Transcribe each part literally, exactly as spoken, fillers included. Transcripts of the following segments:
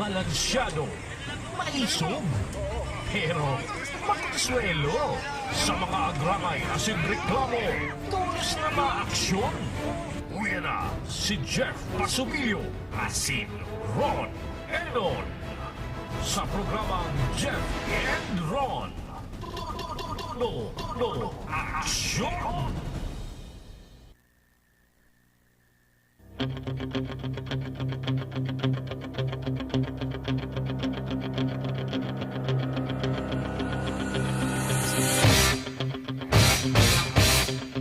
Balansyado, maisog, pero makonsuelo. Sa mga agrangay asin reklamo, tolos na maaksyon. Uya na si Jeff Pasubilio asin Ron Enon sa programang Jeff and Ron. Todo, todo, todo, aksyon!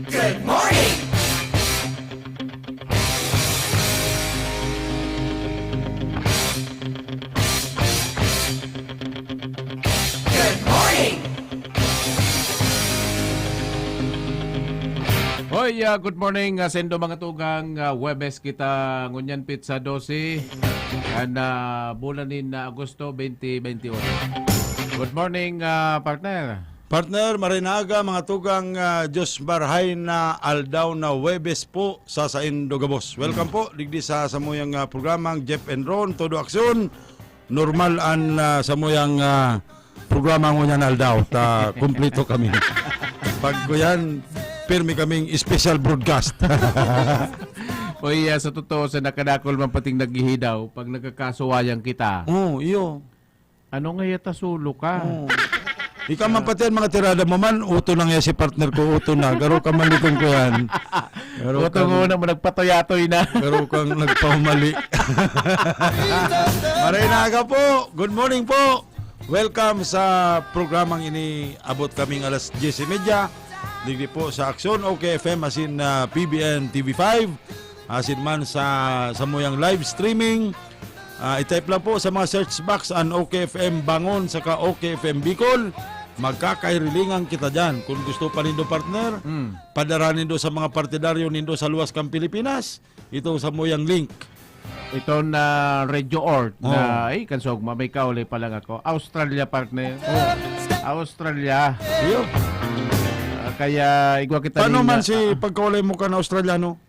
Good morning! Good morning! Hoy, ah, good morning, ah, saindo mga tugang, ah, Huwebes kita ngunyan, petsa dose, kan, ah, bulan nin, ah, Agosto, twenty twenty-one. Good morning, ah, partner. Partner, maray na aga, mga tugang, ah, Diyos barhay na aldaw na Huwebes po sa saindo gabos. Welcome po, digdi sa samuyang, ah, programang Jeff and Ron, Todo Aksyon. Normal an, ah, samuyang, ah, programa ngunyan aldaw, ta kumpleto kami. Pag kuyan, pirmi kaming special broadcast. Uy, ah, sa totoo, sa nakadakol man pating naghihidaw, pag nagkakasuwayan kita. Oo, iyo. Ano nga yata sulo ka? Oo. Ikaw man pati yan, mga tirada mo man, uto na nga si partner ko, uto na. Garo ka man itong kuyan. Garo Uto kang nguna mo, nagpatoyatoy na. Garo kang nagpahumali. Maray na aga po. Good morning po. Welcome sa programang ini. Abot kaming alas diyes y media. Digdi po sa Aksyon, O K F M, asin, ah, P B N T V five. Asin man sa, sa muyang live streaming. Ah, i-type lang po sa mga search box an O K F M Bangon saka O K F M Bicol. Magkakahirilingan kita diyan. Kung gusto pa nindo, partner, Hmm. padara nindo sa mga partidaryo nindo sa luwas kan Pilipinas. Ito sa muyang link. Ito na Radio Ort Oh. na, ay, kansog, ma-, may kaulay pa lang ako. Australia, partner. Oh. Australia. Iyo. Ah, kaya igwa kita Paano ning, man ah, si ah, pagkaulay mo kan Australiano?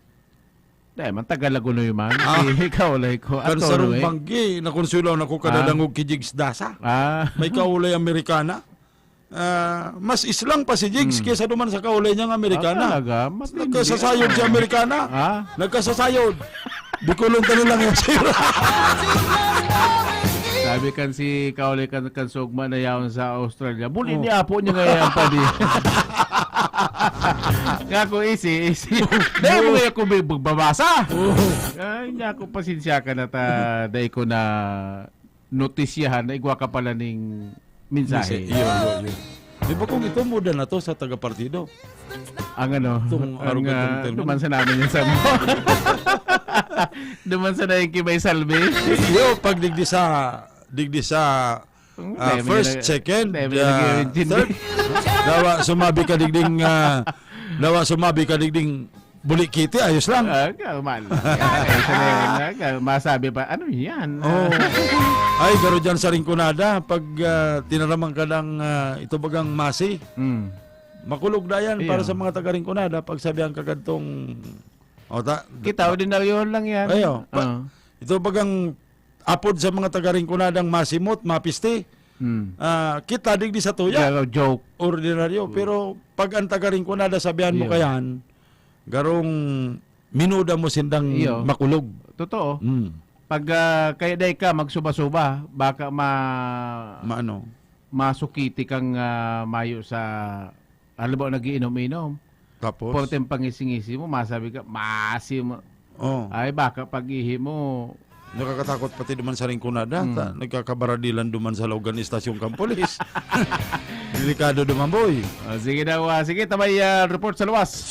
Dai man, taga Lagonoy man. Ah. Si kaulay ko, Kan attorney. Sarong banggi, nakonsuelo ako kada Ah. dangog ki Jigs Dasa. Ah. May kaulay Amerikana. Ah, mas islang pa si Jigs Hmm. kaysa duman sa kaulay niyang Amerikana. Ah, talaga? Matindi. Nagkasasayod si Amerikana. Ah? Nagkasasayod. Bicolon ta na lang yan, sir. Sabi kan si kaulay kan, kan Sugma na yaon sa Australia. Buli Oh. ni apo niya ngayon pa di. Nga ako, easy, easy. Dahil mo ngayon kung may magbabasa. Oh. Ay, niya ako, pasensya ka na ta, dahil ko na notisyahan na igwa ka pala ning mensahe. Mensahe. Iyo, iyo, iyo. Di ba kung ito, muda na to sa taga-partido? Ang ano, Itong ang, aroganteng ah, termino. Duman sa namin yung sa mo. Duman sa namin kay may salve. Iyo, pag digdi sa, digdi sa, Hmm, ah, dami first, nila, second, dami ah, nag-i-originate. Third. Dawa, sumabi ka digding, ah, dawa, sumabi ka digding Bulikiti, ayos lang. Ah, kalma lang. Ay, isa na yun, ah, kal-, masabi pa, "Ano yan?" Oh. Ay, garo dyan sa Rinconada, pag, ah, tinaraman ka ng, ah, ito bagang masi, Mm. makulog na yan para Iyo. sa mga taga Rinconada, pag sabihan ka gantong, o ta-, Kita, ordinaryo lang yan. Ayo, pa-, Ah. ito bagang apod sa mga taga Rinconadang masimot, mapisti. Mm. Ah, kita digdi sa tuya. Garo, joke. Ordinaryo. Mm. Pero pag ang taga Rinconada, sabihan mo Iyo. kayan, garong minuda mo sindang Iyo. makulog. Totoo. Mm. Pag, ah, kaya dai ka magsuba-suba, baka ma-, Maano? masukiti kang, ah, mayo sa, halimbawa, nag-iinom-inom. Tapos? Porte ang pangisi-ngisi mo, masabi ka, "Maasim." Oh. Ay, baka pag-ihi mo, Nakakatakot pati duman sa Rinconada. Hmm. Ta-, nagkakabaradilan duman sa laog kan estasyon kan pulis. Delikado duman, boy. Ah, sige daw, ah, sige, ta may, ah, report sa luwas.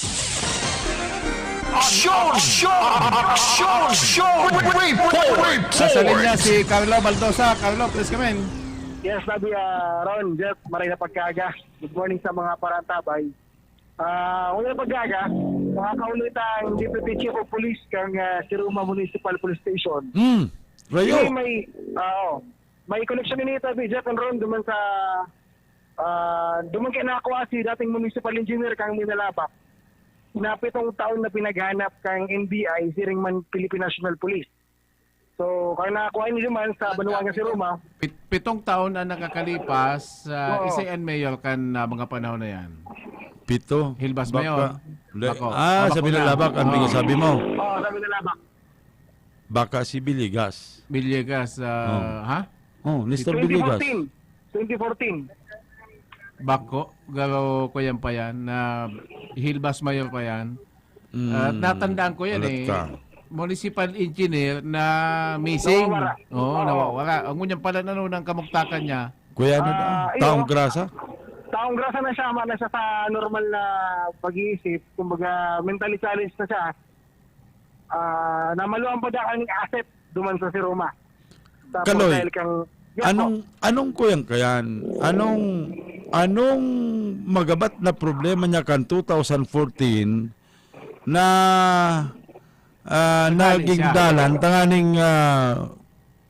Aksyon! Aksyon! Aksyon! Report! Nasa linya si Carlo Baldosa. Carlo, please come in. Yes, Bobby, ah, Ron, Jeff, maray na pagkaaga. Good morning sa mga parantabay. Ah, una pag-aga, mga kaulitang Deputy Chief of Police kang, ah, Siruma Municipal Police Station. Hmm. Rayo. Ini may, ah, oo. May koneksyon ini, Tabi, Jeff and Ron, duman sa, ah, duman kay nakuha si dating municipal engineer kang Minalabac, na pitong taon na pinaghanap kang N B I, siring man Philippine National Police. So, kaya nakuha ini naman sa banwa nga si Roma. Pit-, pitong taon ang nakakalipas, ah, Oo. isa yan, Mayor, kan, ah, mga panahon na yan. Pito? Hilbas Baka, Mayor. le-, Bako. ah, Ah, sa Bako na. Binalabak, ang Oo. pinagsabi mo. Oo, sa Binalabak. Baka si Villegas. Villegas, ah, Oh. ha? Oh, Mister Villegas. Twenty fourteen. Twenty fourteen. Bako, garo ko yan pa yan, na Hilbas Mayor pa yan. Mm. At natandaan ko yan Alat eh. ka. Municipal engineer na missing. Nawawara. Oo, Oo. nawawara. Ang ngunyan pala na nung kamugtakan niya. Kuya, ano Ah, na? Taong iyo. grasa? Taong grasa na siya, ma-, na siya sa normal na pag-iisip. Kumbaga, mentally challenged na siya. Ah, namaluan pa dahil ang asset duman sa si Roma. Tapos Kaloy, dahil kang, Yes po. anong, anong kuyang kayan? Anong, anong magabat na problema niya kan two thousand fourteen na, ah, Nagdali naging siya. dalan tanganing, ah,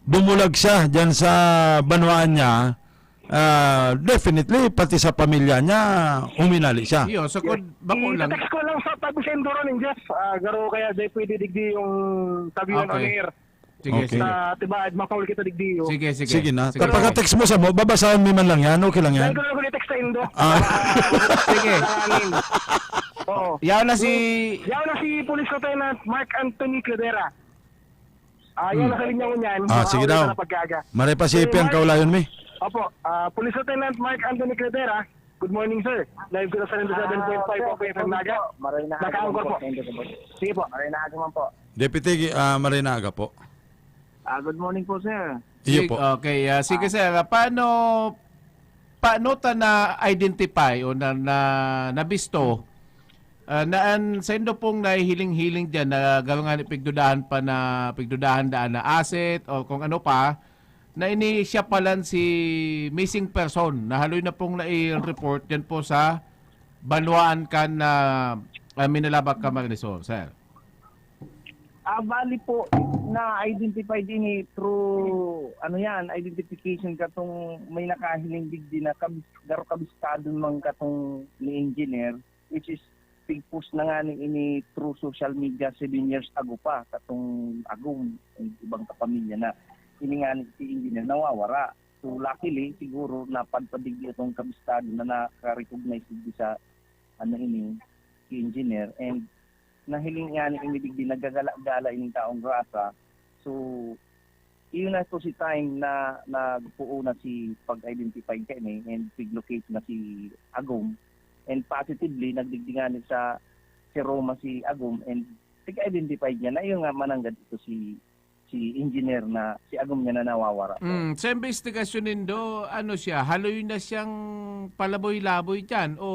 bumulag siya diyan sa banwaan niya? Ah, definitely, pati sa pamilya niya, huminali siya. Iyo, so Yes. kung bako lang. I-text ko lang sa tabi sa Indoro nin Diyos. Ah, garo kaya di pwede digdi yung sabihan Okay. on air. Sige, Okay. sige. Sa tibaad, mapaul kita digdi, oh. Sige, sige. Sige na. Sige. Tapaka-text mo sa mo, babasahon mi man lang yan. Okay lang yan. Dahil ko lang ko text sa Indo. Ah. Sige. Sa amin. Oo. Yaw na si Yaw na si Police Lieutenant Mark Anthony Cladera. Ah, yan Hmm. ang sa linya ko niyan. Ah, Sa sige mga daw. oras na pag-aaga. Maray pa si Sir Ipi ang Mark. kaulayon mi. Opo. Ah, Police Lieutenant Mark Anthony Cladera. Good morning, sir. Live kita sa ninety-seven point five Ah, sir, F M Naga. Maray na aga Naka-anchor man po. po. Thank you po. Sige po. Maray na aga man po. Deputy, ah, maray na aga po. Ah, good morning po, sir. Iyo Sig-, po. okay, ah, sige, Ah. sir. Ah, paano, paano ta na-identify o na, na, nabisto, ah, na an saindo pong nahihiling-hiling diyan na garo ngani pigdudahan pa na, pigdudahan daan na asset o kung ano pa, na ini siya palan si missing person na haloy na pong nai-report diyan po sa banwaan kan, ah, ah, Minalabac, Camarines Sur, sir? Ah, bali po, na-identify din eh through, ano yan, identification katong may nakahiling digdi na kabis-, garo kabistado man katong ni engineer, which is pigpost na ngani ini through social media seven years ago pa, katong Agom, ibang kapamilya na ini ngani si engineer nawawara. So, luckily, siguro, napadpad digdi itong kabistado na naka-recognize digdi sa, ano ini, si engineer. And nahiling ngani ini digdi, naggagala-gala ining taong grasa. So, iyon na po si time na nagpuo na si pag-identify kaini and pig-locate na si Agom. And positively, nagdigdi ngani sa, si Roma si Agom and pig-identify niya na iyo nga mananggad ito si, si engineer na si Agom niya na nawawara po. Mm, sa investigasyon nindo, ano siya, haloy na siyang palaboy-laboy diyan o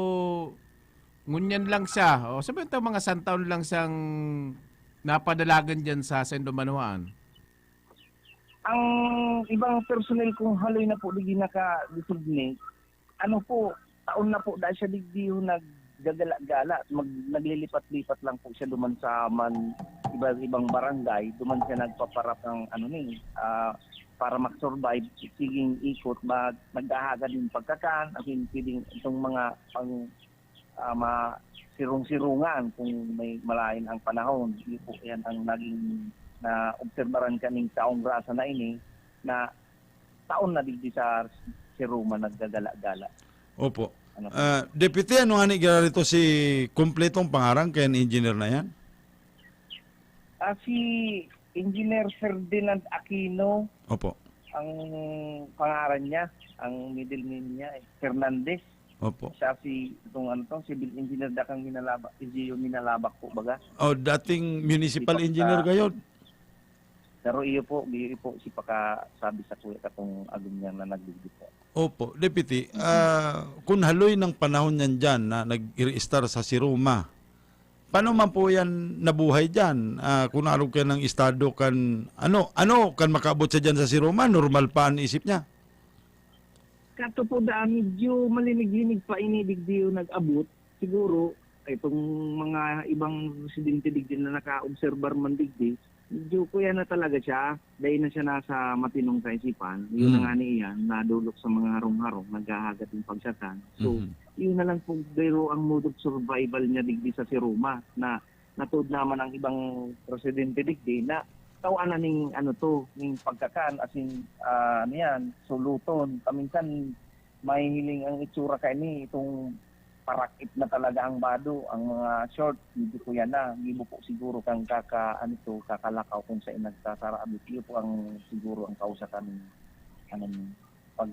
ngunyan lang siya? O sabihin ta mga santaon lang siyang napadalagan diyan sa saindo banwaan? Ang ibang personnel kung haloy na po digdi naka-designate, ano po, taon na po dahil siya digdi yung naggagala-gala, mag-, naglilipat-lipat lang po siya duman sa man, iba-ibang barangay, duman siya nagpaparap ng ano ni, ah, para mag-survive, siging ikot, mag-, naghahagad yung pagkakan, as in, pwedeng itong mga pang, ah, ma-, sirong-sirungan kung may malain ang panahon. Iyo po, yan ang naging naobserbaran kaning taong grasa na ini, na taon na digdi sa si Roma naggagala-gala. Opo. Ano po? Ah, Deputy, ano nga ni gira rito si kumpletong pangaran kaya ni engineer na yan? Ah, si Engineer Ferdinand Aquino Opo. ang pangaran niya, ang middle name niya, eh, Fernandez. Opo. Siya si, itong ano to, civil engineer dakang Minalaba, Eugeo Minalaba po, baga. Oh, dating municipal Ipakita- engineer kayo? Pero iyo po, iyo po si pakasabi sa kuya katong agom niya na nagdigdi po. Opo, Deputy, Mm. ah, kung haloy ng panahon niyan dyan na nag-i-reistar sa Siruma, paano man po yan nabuhay dyan? Ah, kung arog kayo ng estado kan, ano, ano, kan makaabot siya dyan sa Siruma, normal pa ang isip niya? Kato po da, medyo malinig-linig pa ini digdi yung nag-abot. Siguro, itong mga ibang residente digdi na nakaobserbar man digdi, medyo kuya na talaga siya. Dahil na siya nasa matinong kaisipan, yun na Hmm. nga ni iyan, nadulok sa mga harong-harong, naghahagad yung pagsakan. So, Mhm. yun na lang po, pero ang mode of survival niya digdi sa Siruma, na natuod naman ang ibang residente digdi na Tawanan ning ano to, ning pagkakan, as in, ah, ano yan, suluton. Paminsan, mahihiling ang itsura kaini, itong parakit na talaga ang bado, ang mga short, medyo kuya na. Gibo po siguro kang kaka, ano to, kakalakaw kung saan nagkakaraabit. Iyo po ang siguro ang kausa kan, ano, pag,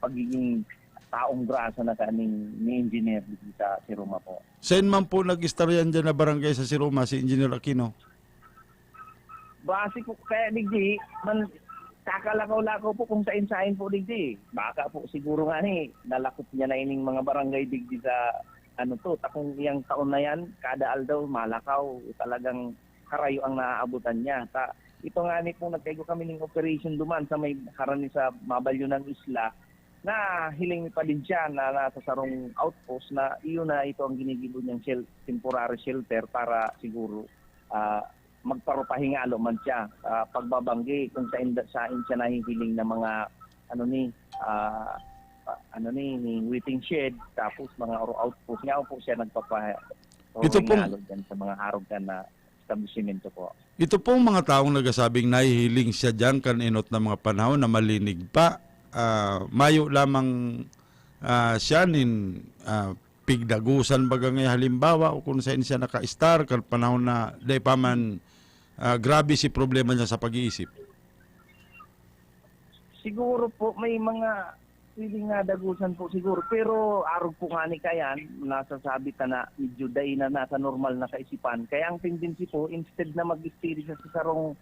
pagiging taong grasa na kaning ni engineer dito sa Siroma po. Saan man po nag-istorya dyan na barangay sa Siroma, si Engineer Aquino? Base po kaya digdi, man, kakalakaw-lakaw po kung sain-sain po digdi. Baka po siguro nga ni, nalakop niya na ining mga barangay digdi sa, ano to, takong iyang taon na yan, kada aldaw, malakaw, talagang karayo ang naaabutan niya. Ta, ito nga ni po, nagkaigo kami ng operation duman sa may harani sa mabalyo ng isla, na hiling mi pa din siya na nasa sarong outpost na iyon na ito ang ginigibo niyang shel-, temporary shelter para siguro, ah, magparupahingalo man siya, ah, pagbabanggi kung sain, sain siya nahihiling na mga, ano ni, ah, ah, ano ni, ni waiting shed, tapos mga oro outpost. Yaon po siya nagpapa-, Ito pong pahingalo dyan sa mga arog na establisimento po. Ito pong mga taong nagsasabing nahihiling siya diyan kan enot na mga panahon na malinig pa, ah, mayo lamang, ah, siya nin, ah, pigdagusan baga ngay halimbawa o kung saan siya naka-star kan panahon na dai pa man, ah, grabe si problema niya sa pag-iisip. Siguro po may mga pwedeng nadagusan po siguro, pero arog po nga ni kayan, nasasabi ta na medyo dai na nasa normal na kaisipan. Kaya ang tendency po, instead na mag-stay siya sa sarong,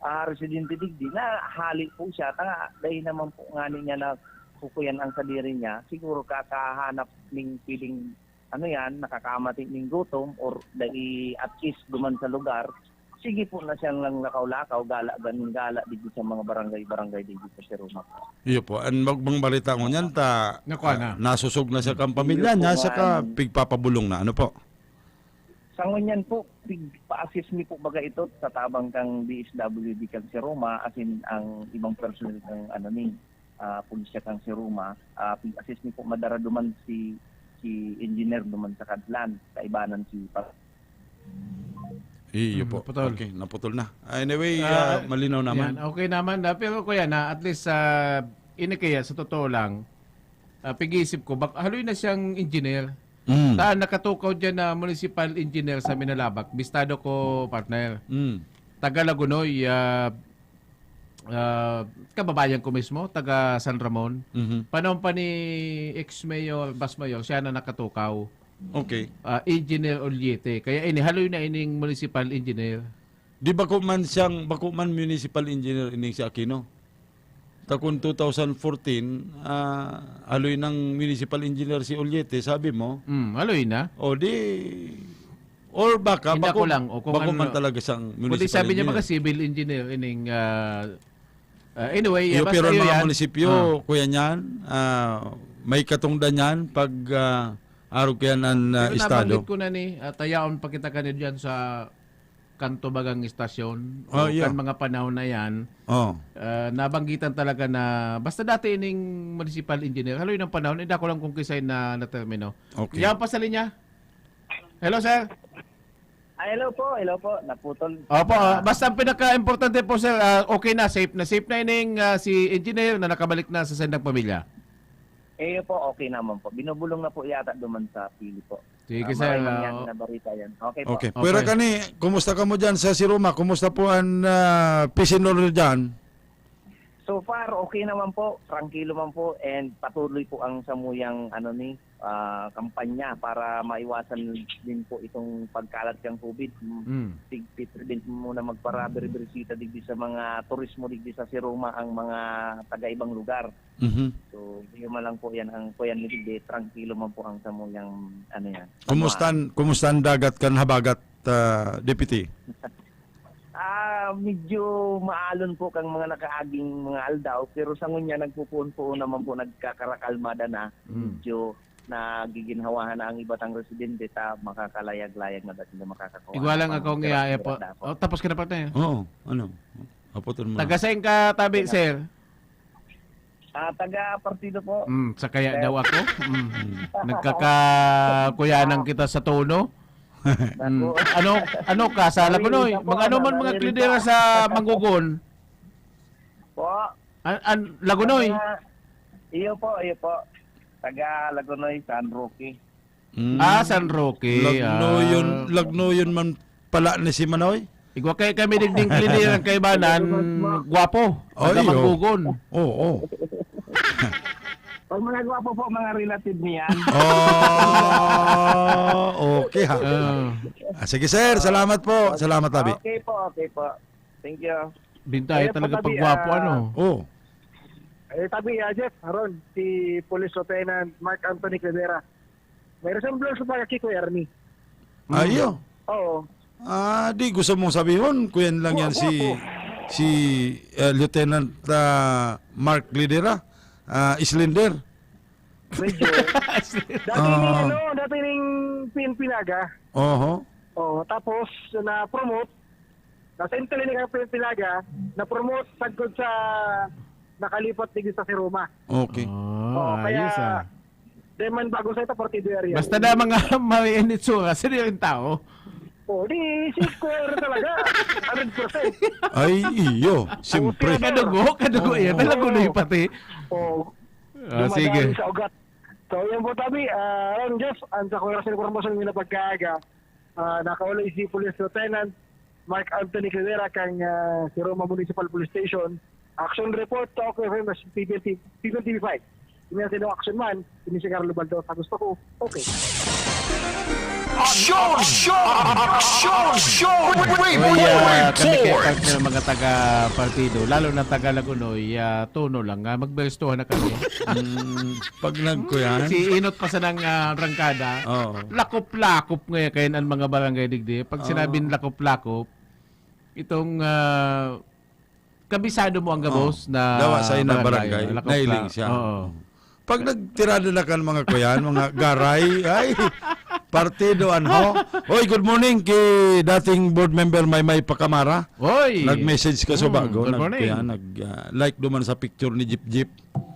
ah, residente digdi, na hali po siya, ta nga, dai naman po nga niya na kukuyan ang kadiri niya, siguro kakahanap ning pwedeng, ano yan, nakakamati ning gutom or dai at ease duman sa lugar, sige po na siyang lang lakaw-lakaw, gala ganing gala digdi sa mga barangay-barangay digdi sa Siroma po. Iyo po. An magbang balita ngunyan ta, Nakuha ah, na. Nasosog na siya kan Iyo pamilya po niya, nga, saka ano, pigpapabulong na. Ano po? Sa ngunyan po, pigpa-assist mi po baga ito sa tabang kang D S W D kang Siroma, as in ang ibang personnel kang, ano, ni, ah, pulisya kang Siroma, ah, pig-assist mi po madara duman si, si engineer duman sa Kadlan, kaibanan si pa- Iyo Hmm, po. Naputol. Okay, naputol na. Anyway, Ah, ah, malinaw naman. Yan, okay naman na. Pero kuya na, at least, ah, ini kaya, sa totoo lang, ah, pag-iisip ko, bak-, haloy na siyang engineer. Mm. Ta, nakatukaw dyan na municipal engineer sa Minalabac. Bistado ko, partner. Mm. Taga Lagunoy, ah, ah, kababayan ko mismo, taga San Ramon. Mhm. Panahon pa ni ex-mayor, Bas Mayor, siya na nakatukaw. Okay. Ah, Engineer Ollete. Kaya ini, haloy na ining municipal engineer. Di bako man siyang, bako man municipal engineer ining si Aquino? Ta kun two thousand fourteen, ah, haloy nang municipal engineer si Ollete, sabi mo? Hmm, haloy na. O di, or baka, Hinda bako, ko lang, o kung bako ano, man talaga siyang kundi municipal sabi niya, engineer. Baka civil engineer ining, ah, ah, anyway, Iyo, basta pero yun mga yan. Munisipyo, Ah. Kuya Nyan, ah, may katungdan yan pag, ah, arog kaya ng, ah, Pero estado. Nabanggit ko na ni, ah, tayaon pa kita kanina dyan sa kanto bagang istasyon, Oh, o iyo. Kan mga panahon na yan, Oh. ah, nabanggitan talaga na, basta dati ining municipal engineer, haloy ng panahon, hindi ako lang kung kisay na natermino. Okay. Yan pa sa linya. Hello, sir. Ah, hello po, hello po. Naputol. Opo, ah, Ah. Basta ang pinaka-importante po, sir, ah, okay na, safe na. Safe na ining, ah, si engineer na nakabalik na sa sendang pamilya. Iyo po, okay naman po. Binubulong na po yata duman sa pili po. Sige, Ah, sir, maray ah, mangyari na barita yan. Okay po. Okay. Okay. Pero kani, kumusta ka mo dyan sa Siroma? Kumusta po ang, ah, peace and order dyan? So far, okay naman po. Trangkilo man po. And patuloy po ang samuyang, ano ni, ah, kampanya para maiwasan din po itong pagkalat ng covid. Mm. Tig-, tig-, prevent muna magpara-, bisita digdi sa mga turismo digdi sa Siroma ang mga taga-ibang lugar. Mhm. So, yun man lang po yan ang kuyan ni Digdi. Trangkilo man po ang samuyang, ano yan, Kumusta ang, kumusta ang dagat kan habagat, ah, Deputy? Ah, medyo maalon po kang mga nakaaging mga aldaw, pero sa ngunya nagpupuon-puon naman po, nagkakarakalmada na. Mm. Medyo nagiginhawahan na ang iba tang residente ta makakalayag-layag na dati na makakakuha Igwa lang ng akong pera-pera iya-, iya po. Dapat. Oh, tapos ka na, partner. Oo, ano? Apoton mo na. Taga saan ka, tabi, Taga sir? Ah, taga partido po. Mm, sa kaya Kaya daw ako. Mm. Nagkakakuyanan kita sa tono. Mm. Ano, ano ka sa Lagonoy? Mga ano man mga klidera sa Manggogon? Po. An, an, Lagonoy? Mga, iyo po, iyo po. Taga Lagonoy, San Roque. Mm. Ah, San Roque, Lagnoyon, ah. Lagnoyon man pala ni si Manoy? Igwa kay kami digding klidera ang kaibanan, gwapo. Ay, Taga oh. Manggogon. Oo, oo. Pag mga gwapo po, mga relative niyan. Oh, okay ha. Ah. Ah, sige, sir. Salamat po. Salamat, Abi. Okay po, okay po. Thank you. Bintay Ayun po, talaga Tabi, pag gwapo, ah, ano? Oh. Eh, Tabi, ah, Jeff, Ron, si Police Lieutenant Mark Anthony Clavera. May resemblance pa kay Kuya Ernie. Ah, iyo. Oo. Ah, di gusto mong sabihon, kuyan lang yan si, Opo, opo. si, eh, Lieutenant, ah, Mark Lidera, ah, Islender. Medyo. Dati ning Ah. ano, dati ning P N P Naga. Oho. Oo, tapos na-promote, nasa intel ni P N P Naga, na-promote sagkod sa nakalipat digdi sa Siroma. Okay. Ah, Oo, kaya ayos, ah. Di man bago sa ito, partido area. Basta na mga may initsura, sino yung tao? Oh, di si Square talaga. Hundred percent. Ay, iyo. Siyempre. Kadugo, kadugo Oo. yan. Talaga na yung pati. Oh, Ah, dumadaan sige. sa ugat. So, yan po, Tabi. Ah, Ron Jeff, ang sa Kuya Russell Promotion, yung napagkaaga, ah, nakaulay si Police Lieutenant Mark Anthony Clavera kang, ah, Siroma Municipal Police Station. Action report, Talk F M, P P N T V, P P N T V five. Hindi na sino action man, hindi si Carlo Baldo sa gusto ko. Okay. Action! Action! Action! Uy, ah, kami kaya Report! Partner, mga taga partido, lalo na taga Lagunoy, ah, tono lang, ah, magberestuhan na kami. Mm, pag nagkuyan? Si Inot pa sa nang, ah, rangkada, Oo. lakop-lakop ngayon kayo ang mga barangay digdi. Pag Oo. sinabing lakop-lakop, itong, ah, kabisado mo ang Oo. gabos na Gawa sa ina barangay, barangay, ano, lakop-la-, nailing siya. Oo. Pag nagtirada na kan mga kuyan, mga garay, ay, partido, ano? Oy, good morning kay dating board member Maymay Pacamara. Oy! Nag-message ka sa Mm, bago, good nag-, morning. kuyan, nag, ah, like duman sa picture ni Jeep Jeep.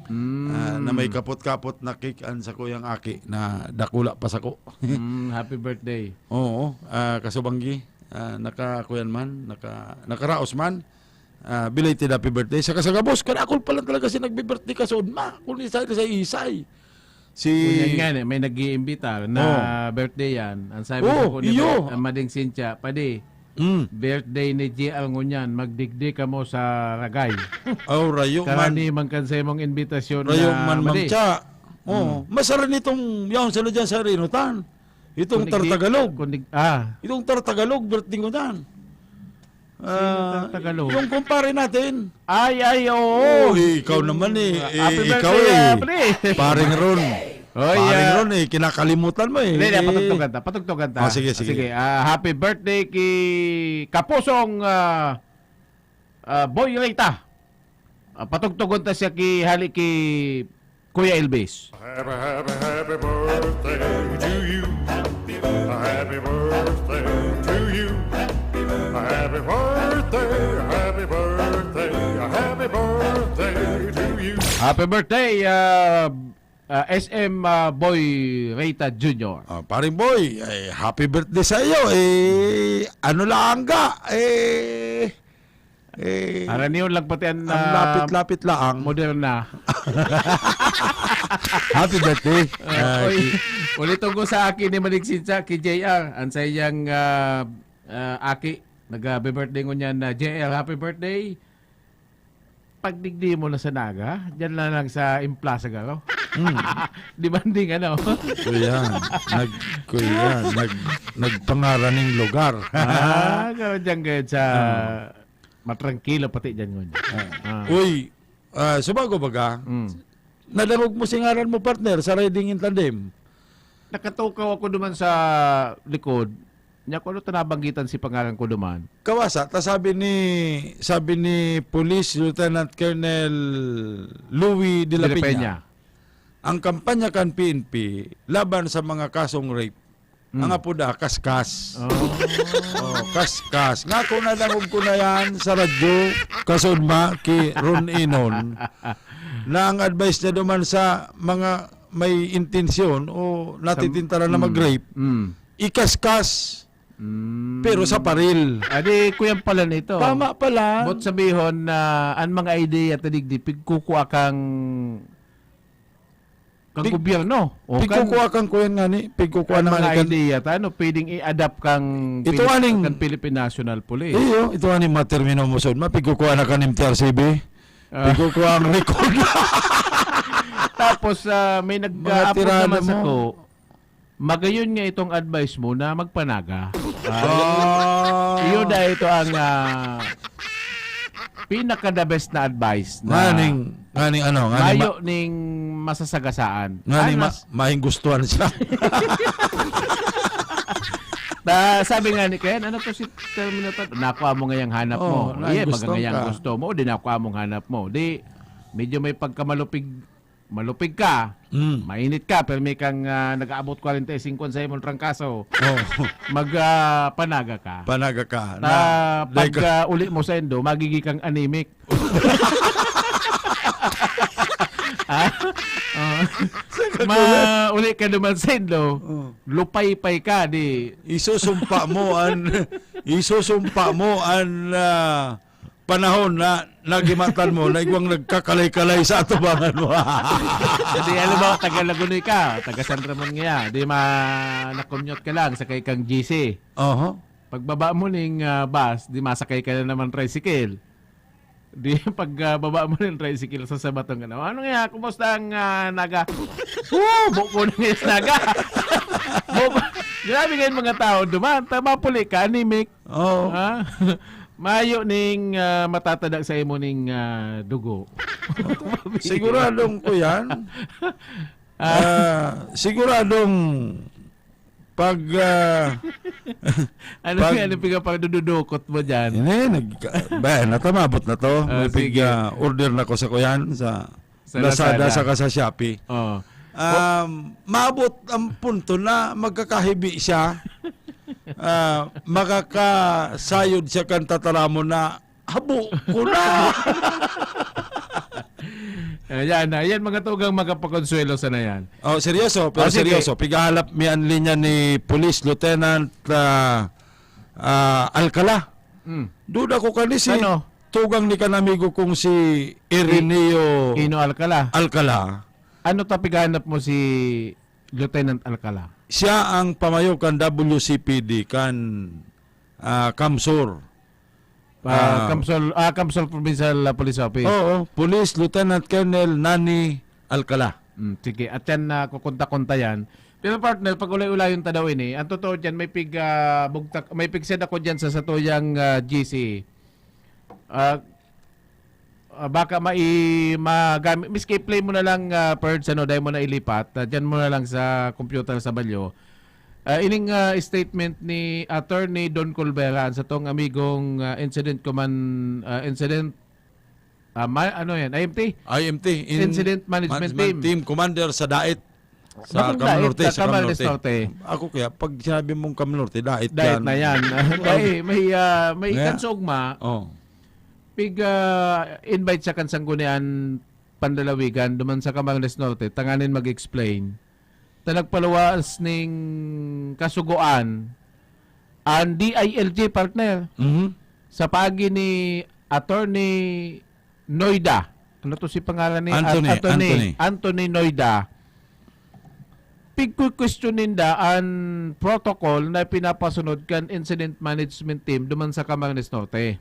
Mm. Ah, na may kapot-kapot na cake an sakuyang aki na dakula pa sako. Mm, happy birthday. Oo, ah, kasubanggi, ah, naka, kuyan man, naka, nakaraos man. Ah, belated happy birthday. Saka sa gabos, kadakol pa lang talaga siya nagbe-birthday kasunod ma. Kung isay-isay. Si Ngunyan nga, eh, may nag-iimbita na Oh. birthday yan. Ang sabi Oh, ko ni iyo. Ber-, ang Mading Cynthia, "Padi, Mm. birthday ni J R ngunyan, magdigdi kamo sa Ragay." Oh, rayo man. Karani man kan sa imong imbitasyon Rayo na man, Ma'am madi. Cha. Oo. Mm. Masara nitong, yaon sila dyan sa Rinutan. Itong Kundi, Tartagalog. kundi, ah. Itong Tartagalog, birthday ngunyan. Sino Ah, Tartagalog? yung kumpare natin. Ay, ay, oo. Oo, eh, ikaw naman eh. Eh, Happy ikaw birthday, eh. ah, pre. Paring Ron. Oy, Paring ah. Ron eh, kinakalimutan mo eh. Hindi, hindi, Eh. patugtugan ta, patugtugan ta. Ah, sige, sige. Sige, ah, happy birthday ki Kapusong, ah, ah, Boy Rita. Ah, patugtugon ta siya ki, hali ki Kuya Elvis. Happy, happy, happy birthday to you. Happy birthday to you. Happy birthday, happy birthday, happy birthday to you. Happy birthday, ah, ah, S M, ah, Boy Rita Junior. Ah, paring Boy, eh, happy birthday sa iyo. Eh, ano lang ga? Eh, eh, Aranion lang pati ang, ang ah, lapit-lapit lang. Moderna. Happy birthday. Ah, Ah, oy, ki- ulit ko sa akin ni Malig Sinsa, ki J R, ang sayang, ah, ah, aki, nag-happy birthday ngunyan na J R, happy birthday. Pagdigdi mo na sa Naga, dyan na lang sa Implaza Garo. Mm. Demanding, ano? Kuya, nag-, kuya, nag-, nagpangaraning lugar. Ah, garo dyan gayud sa Ah. matrangkilo pati dyan ngunyan. Ah. Ah. Uy, ah, subago baga, Mm. nadangog mo si ngaran mo, partner, sa riding in tandem? Nakatukaw ako duman sa likod. Nya, kung ano to nabanggitan si pangalan ko duman? Kawasa, ta sabi ni, sabi ni Police Lieutenant Colonel Louis de la De la Peña, Peña. Ang kampanya kan P N P laban sa mga kasong rape, Mm. ang apoda, kaskas. Oh. Oh, kaskas. Nga, kung nadangog ko na yan sa radyo, kasunma, ki Ron Inon, na ang advice niya duman sa mga may intensyon o natitintaran na Mm. mag-rape, Mm. ikaskas, Mm. pero sa paril. Adi, kuyan pala nito. Tama pala. Bot sabihon na an mga ideya ta digdi, pigkukua kang, kang Pig-, gobyerno. O kan, pigkukua kang kuyan nga ni, pigkukua kan na mga nga ni kan ideya ta, ano, pwedeng i-adapt kang Ito Pilip-, aning kan Philippine National Police. Iyo, ito aning mga termino mo, sud. Mapigkukua na kan M T R C B. Ah. Pigkukua ang record. Tapos, ah, may Mga nag-upload tirada naman sa mo. ko, "Magayon nga itong advice mo na magpanaga." Ah, Ah. iyo dai ito ang, ah, pinaka the best na advice na Nganing, nganing ano, nganing mayo ma- ning masasagasaan. Nganing ma-, Anas- mahing gustuhan siya. Na, sabi nga ni Ken, "Ano to si Terminator? Nakuha mo ngayang hanap Oh, mo. Nahing Iye, baga gusto ngayang ka. gusto mo, o di nakuha mong hanap mo." Di, medyo may pagkamalupig, malupig ka, Mm. mainit ka, pero may kang, ah, nag-aabot kwarenta y singko sa imong trangkaso. Oh. Mag, ah, panaga ka. Panaga ka. Ta, Na, pag, dahil ka ah, uli mo sa indo, magigi kang anemic. Ah? Oh. Sa Ma-, uli ka naman sa indo, Oh. lupaypay ka, di. Isusumpa mo an, isusumpa mo an, ah, panahon na nagimatan mo na igwang nagkakalay-kalay sa atubangan mo. Di, alam mo, taga Lagonoy ka, taga San Ramon ngaya, di ma-, na-commute ka lang, sakay kang G C. Oho. Pagbaba mo ning, ah, bus, di masakay ka na naman tricycle. Di, pag, ah, baba mo ning tricycle, sasabaton ka na, "Ano nga, kumusta ang, ah, Naga?" "Woo! Buko na nga sa Naga." Buko. Grabe ngayon mga tao, duman, ta-, mapuli ka, anemic. Oo. Ha? Mayo ning, ah, matatada sa imo ning, ah, dugo. Siguradong ko yan. Ah. Ah, siguradong pag, ah, Ano pag nga, ano pigapagdududukot mo dyan? Hindi, nag-, ba, natamabot na to. Ah, May pig-, sige. ah, order na ko sa kuyan, sa Sa Lazada, Lazada. saka sa Shopee. Oo. Um, maabot ang punto na magkakahibi siya. Ah, makakasayod siya kan tataramon na, "Habo ko na!" Ayan, ayan, mga tugang makapakonsuelo sana yan. Oh, seryoso, pero Oh, sige. seryoso. Pigahalap mi an linya ni Police Lieutenant, ah, ah, Alcala. Mm. Duda ko kani si Ano? tugang ni kan amigo kong si Ireneo I-, Ino Alcala? Alcala. Ano ta pigahanap mo si Lieutenant Alcala? Siya ang pamayo kan W C P D, kan, ah, Kamsur. Ah, Ah. Kamsur, ah, Kamsur Provincial, ah, Police Office. Oo, Police Lieutenant Colonel Nani Alcala. Mm, sige. At yan, ah, kukunta-kunta yan. Pero partner, pag ulay-ulayon ta daw ini, ang totoo dyan, may pig, ah, bugtak, may pigset ako dyan sa satuyang, ah, G C. Ah, ah, baka mai-, magamit, miski i-play mo na lang, ah, Perds, ano, dahil mo na ilipat, ah, dyan mo na lang sa computer sa balyo. Ah, ining, ah, statement ni Attorney Don Colbera, ang satong amigong, ah, incident command, ah, incident, ah, ma-, ano yan, I M T? I M T, in-, Incident Management Management Team. Team Commander sa DAIT. Sa Bakong Cam dait Norte, sa sa Cam Camarines Norte. Norte. Ako kaya, pag sinabi mong Cam Norte, dait Dait yan. na yan. May, may, ah, may Nga. ikan sa ugma, Oh. pig, ah, invite siya kan Sanggunian Panlalawigan, duman sa Camarines Norte, tanganing mag-explain. Ta nagpaluwas ning kasugoan, ang D I L G, partner. Mhm. Sa paagi ni Attorney Noida. Ano to si pangalan ni Anthony, At-, Anthony, Anthony. Anthony Noida. Pigkukwestiyon ninda an protocol na pinapasunod kan Incident Management Team duman sa Camarines Norte.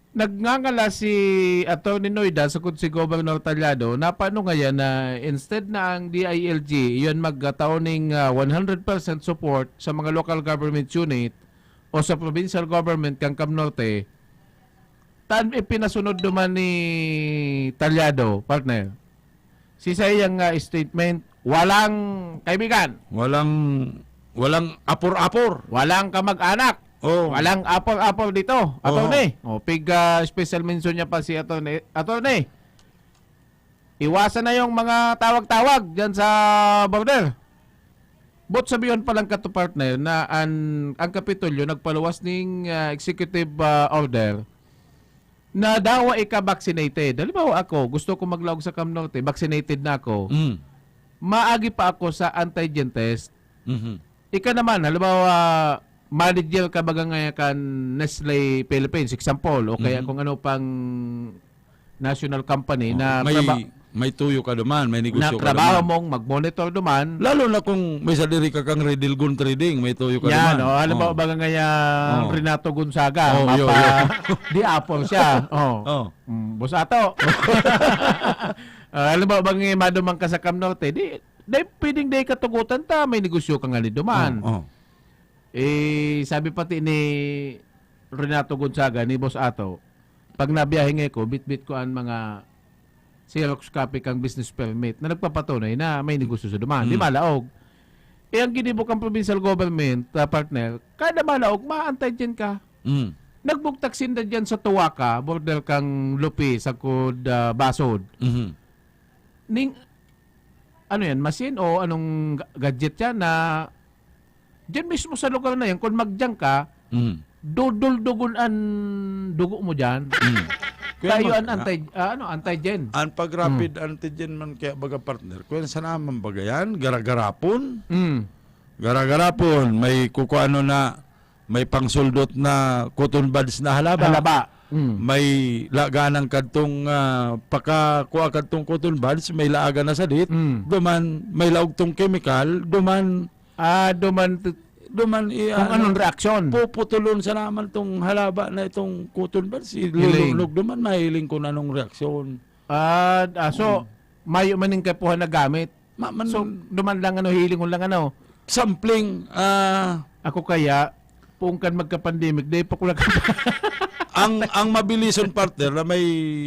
Nagngangalas si Attorney Noida sukod si Governor Tallado na paano ngayan na instead na ang D I L G iyon magkatao ning, ah, one hundred percent support sa mga local government unit o sa provincial government kan Cam Norte, tan ipinasunod duman ni Tallado, partner. Si saiyang, ah, statement, "Walang kaibigan." Walang, walang apor-apor. Walang kamag-anak. Oh. Walang apor-apor dito, Oh. attorney. Oh, pig, ah, special mention niya pa si attorney. Attorney, iwasan na yung mga tawag-tawag dyan sa border. But sabihon pa lang kato, partner, na an, ang Kapitolyo nagpaluwas ning, ah, executive, ah, order na dawa ika vaccinated. Halimbawa ako, gusto ko maglaog sa Cam Norte, vaccinated na ako. Mm. Maagi pa ako sa antigen test. Mhm. Ika naman, halimbawa, manager ka baga ngaya kan Nestle Philippines, example, o kaya Mhm. kung ano pang national company Oh, na may, traba- may tuyo ka duman, may negosyo na ka trabaho duman. mong mag-monitor duman. Lalo na kung may sadiri ka kang Redilgon Trading, may tuyo ka Yan, duman. oh, halimbawa Oh. baga ngaya Oh. Renato Gonzaga, Oh, mapa- yo, yo. di Apple siya. Oh. Oh. Mm, Boss Ato. Ah, halimbawa bang, eh, maduman ka sa Cam Norte, di, di pwedeng di katugutan ta, may negosyo ka nga ni duman. Oh, oh. Eh, sabi pati ni Renato Gonzaga, ni Boss Ato, pag nabiyahe nga ko, bitbit ko ang mga Xerox copy kang business permit na nagpapatunay na may negosyo sa duman. Di Mm. malaog. Eh, ang ginibo kang provincial government, ah, partner, kada malaog, ma-antigen ka. Mm. Nagbugtak sinda dyan sa Tuwaka, border kang Lupi, sagkod, ah, Basod. Mhm. Ning, ano yan, machine o anong ga-, gadget yan na dyan mismo sa lugar na yan, kung magdiyan ka, Mm. duduldugon an dugo mo dyan. Mm. Kaya Tayo mag-, an anti-, ah, ano, antigen. An pag-rapid Mm. antigen man kaya baga, partner, kaya sa naman baga yan, garagarapon. Mm. Garagarapon, may kukuano na, may pangsuldot na cotton buds na halaba. Halaba. Mm. May laganang kadtong, ah, pakakua kadtong cotton buds, may laagan na sadit. Mm. Duman, may laog tong chemical, duman, Ah, duman t- duman, i-, Kung ano, anong reaksyon? puputulon sa naman tong halaba na itong cotton buds, Hiling. ilulunlog duman, mahiling kung anong reaksyon. Ah, ah, so, Mm. mayo man ning kaipuhan na gamit. Ma-, man- So, duman lang ano, hilingon lang ano. Sampling, ah, Ako kaya, poon kan magka-pandemic, di pa ko nag- Ang, ang mabilison, partner, na may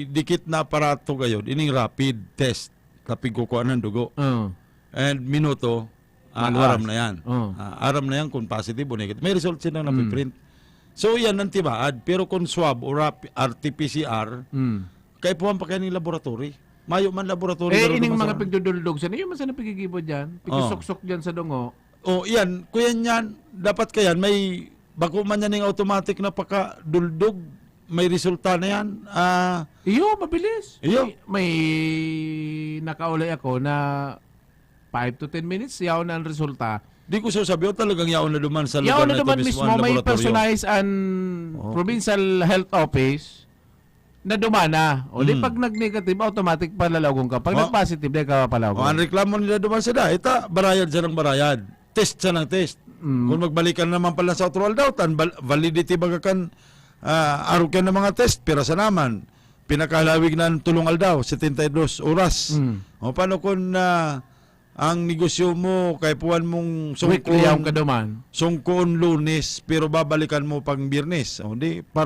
dikit na aparato gayon, ining rapid test, kapig kukuha ng dugo. Oo. And minuto, ah, Maluwas. aram na yan. Oo. Ah, aram na yan kung positive o negative. May result silang Mm. napiprint. So, yan ang tibaad. Pero kung swab o rap-, R T P C R, Mm. kaipuhan pa kayo ng laboratory. Mayo man laboratory, Eh, pero ining duman mga sa pigduduldog, saan? Yung man sana pigigibo dyan? Oh. Pigsusuksok dyan sa dungo? Oh, yan. Kuya niyan, dapat kayan, may bako man yan yung automatic na pakaduldog. May resulta na yan. Ah, Iyo, mabilis. Iyo. May, may nakaulay ako na five to ten minutes, yaon na ang resulta. Di ko sasabi, oh, talagang yaon na duman sa Yaon lugar na na ito duman mismo, mismo, ang may laboratorio. personalized and Oh. provincial health office na dumana. O di Mm. pag nag-negative, automatic palalagon ka. Pag Oh. nag-positive, di ka palalagon. Oh, ang reklamo nila duman sa da, ita, barayad siya ng barayad. Test siya ng test. Mm. Kung magbalikan naman pala sa otro aldaw, tan bal-, validity baga kan, ah, arog yan ng mga test, pira sa naman. Pinakahalawig na ang tulong aldaw, setenta y dos oras. Mm. O, paano kung, ah, ang negosyo mo, kaipuhan mong Weekly sungkon, yaon ka duman. sungkon Lunes, pero babalikan mo pang Biyernes? O, di, para